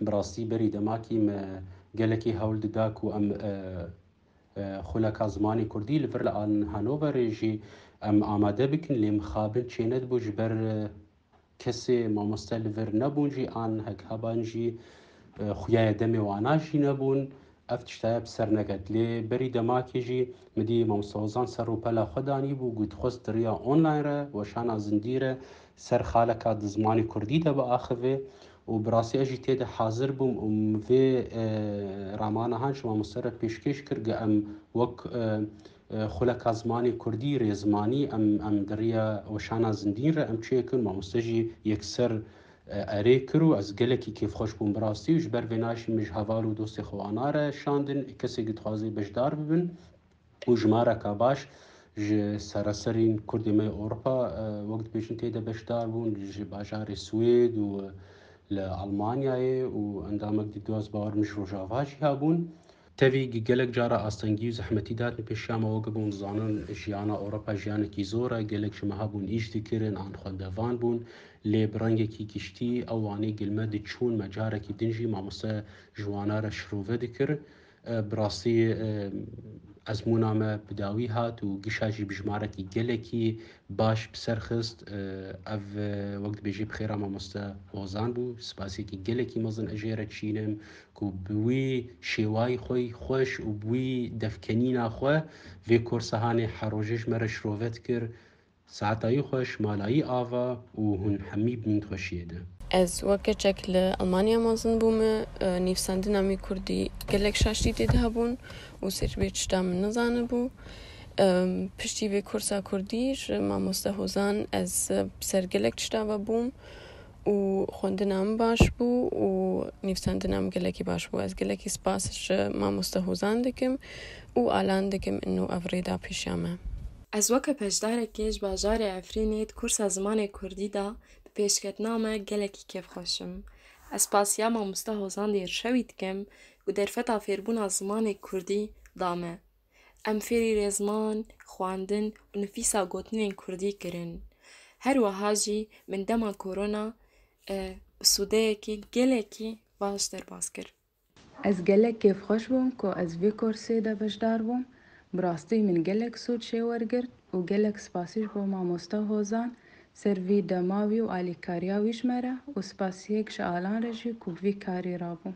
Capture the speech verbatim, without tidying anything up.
Bi rastî berî demakî me gelekî hewl dida ku em, e, e, xuleka zimanê kurdî li vir li an Hanoverê jî em amade bikin, lê mixabin çênedibû ji ber, e, kesê mamoste li vir nebûn jî an hek heban jî, e, xuya ye demê wana jî nebûn. Ev tiştaya bi ser neket. Lê berî demakê jî min dî mamoste Hozan ser rûpela xwe danîbû, ku dixwest di riya online re, weşana zindî re ser xaleka di zimanê kurdî de biaxive û bi rastî ez jî tê de hazir bûm û min vê, e, ramana han ji mamoste re pêşkêş kir, ku em wek, e, e, xuleka zimanê kurdî, rêzimanî, em, em di riya weşana zindîn re em çêkin, mamoste jî yekser, e, erê kir û ez gelekî kêfxweş bûm bi rastî û ji ber vêna jî min ji heval û dostê xwe wana re şandin, kesê ku dixwaze beşdar bibin û jimareka baş ji sereserîn Kurdê me yê Ewropa, e, wek dibêjin tê de beşdar bûn, ji bajarê Swêd û li Almanyayê û endamek dî dua ez bawer min ji Rojava jî hebûn. Tevî gi-, gelek cara astengî û zehmetî datin pêşiya me, wek bûn zanin jiyana Ewropa jiyanekî zor e, gelek ji me hebûn îş dikirin, an xwendevan bûn, lê bi rengekî giştî ew wanê gil me diçûn, me carekî din jî mamoste ji wana re şirove dikir. E, bi rastî, e, ezmûna me bi dawî hat û gişa jî bi jimarekî gelekî baş bi ser xist. E, ev, e, wek dibêjî bi xêra mamoste Hozan bû. Spasiyekî gelekî mezin ez jê re çînim ku bi wî şêwayî xwe yî xweş û bi wî devkenîna xwe vê korsa hanê her rojê ji me re şirove dikir. Saetayî xweş, malayî ava û hûn hemî bimîn xweşiyê de. Ez wek keçek li Almanya mezin bûme, e, nivîsandina me kurdî gelek şaştî tê de hebûn û ser vê tişta min nizanibû. Em, piştî vê kursa kurdî ji mamoste Hozan ez, e, ser gelek tişta ve bûm û xwendina min baş bû û nivîsandina min gelekî baş bû. Ez gelekî spas ji mamoste Hozan dikim û alan dikim ino ev rê da pêşiya me. Ez weke beşdarekê ji bajarê Efrînê di kursa zimanê kurdî de bi pêşketina me gelekî kêfxweş im. Ez spasiya mamoste Hozan Dêrşewî dikim ku derfeta fêrbûna zimanê kurdî da me. Em fêrî rêzman, xwendin û nifîsa gotinên kurdî kirin. Her wiha jî min dema korona, e, bi sûdeyekî gelekî baş derbas kir. Ez gelek kêfxweş bûm ku ez vê kursê de beşdar bûm. Bi rastî min gelek sûd jê wergirt û gelek spasî ji bo mamoste Hozan ser vî dema wî û alîkariya wî ji me re û spasiyek ji Alan re jî ku bi vî karî rabû.